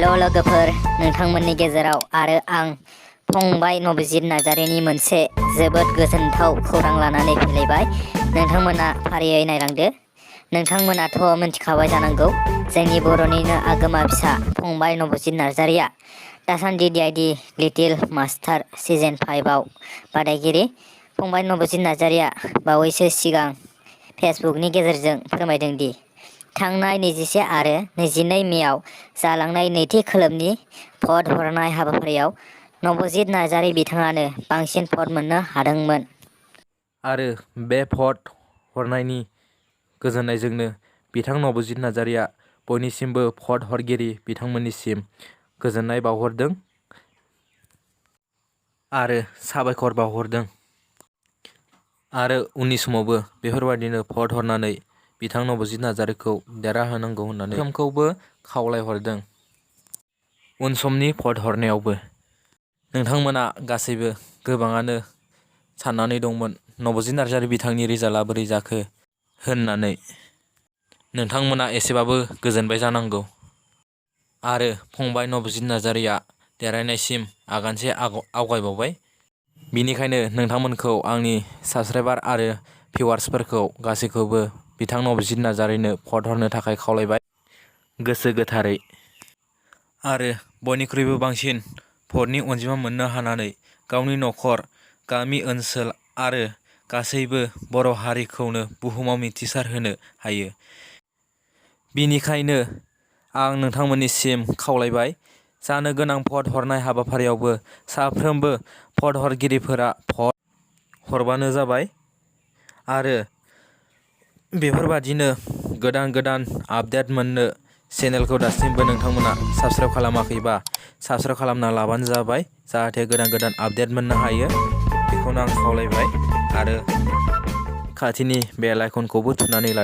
हेल' लोगोफोर, नोंथांमोननि गेजेराव आरो आं फंबाय नबजित नार्जारिनि मोनसे जोबोद गोजोनथाव खौरां लानानै फैलायबाय। नोंथांमोना फारियै नायलांदो। नोंथांमोनाथ' मिथिखाबाय जानांगौ, जोंनि बर'निनो आगोमा फिसा फंबाय नबजित नार्जारिया दासान्दि DID लिटिल मास्टार सिजन 5 आव बादायगिरि। फंबाय नबजित नार्जारिया बावैसो सिगां फेसबुकनि गेजेरजों फोरमायदों दि थांनाय 21 आरो 22 मेआव जालांनाय नैथि खोलोबनि भट हरनाय हाबाफारियाव नबजित नार्जारि बिथाङानो बांसिन भट मोननो हादोंमोन। आरो बे भट हरनायनि गोजोननायजोंनो बिथां नबजित नार्जारिया बयनिसिमबो भट हरगिरि बिथांमोननिसिम गोजोननाय बावहरदों आरो साबायखर बावहरदों। आरो उननि समावबो बेफोरबायदिनो भट हरनानै बिथां नबजित नार्जारिखौ देरहाहोनांगौ होननानै बिथांखौबो खावलायहरदों। उन समनि भट हरनायावबो नोंथांमोना गासैबो गोबाङानो साननानै दंमोन नबजित नार्जारि बिथांनि रिजाल्टआ बोरै जाखो होननानै। नोंथांमोना एसेबाबो गोजोनबाय जानांगौ। आरो फंबाय नबजित नार्जारिया देरहानायसिम आगानसे आवगायबावबाय। बिनिखायनो नोंथांमोनखौ आंनि साबस्क्राइबार आरो भिउवार्सफोरखौ गासैखौबो बिथां नबजित नार्जारिनो भट हरनो थाखाय खावलायबाय गोसो गोथारै। आरो बयनिख्रुइबो बांसिन भटनि अनजिमा मोननो हानानै गावनि नखर, गामि ओनसोल आरो गासैबो बर' हारिखौनो बुहुमाव मिथिसारहोनो हायो। बिनिखायनो आं नोंथांमोननिसिम खावलायबाय, जानो गोनां भट हरनाय हाबाफारियावबो साफ्रोमबो भट हरगिरिफोरा भट हरबानो जाबाय। आरो बेफोरबादिनो गोदान गोदान आपडेट मोननो चेनेलखौ दासिमबो नोंथांमोना साबस्क्राइब खालामाखैबा साबस्क्राइब खालामना लाबानो जाबाय, जाहाथे गोदान गोदान आपडेट मोननो हायो। बेखौनो आं खावलायबाय। आरो खाथिनि बेल आइकनखौबो थुनानै ला।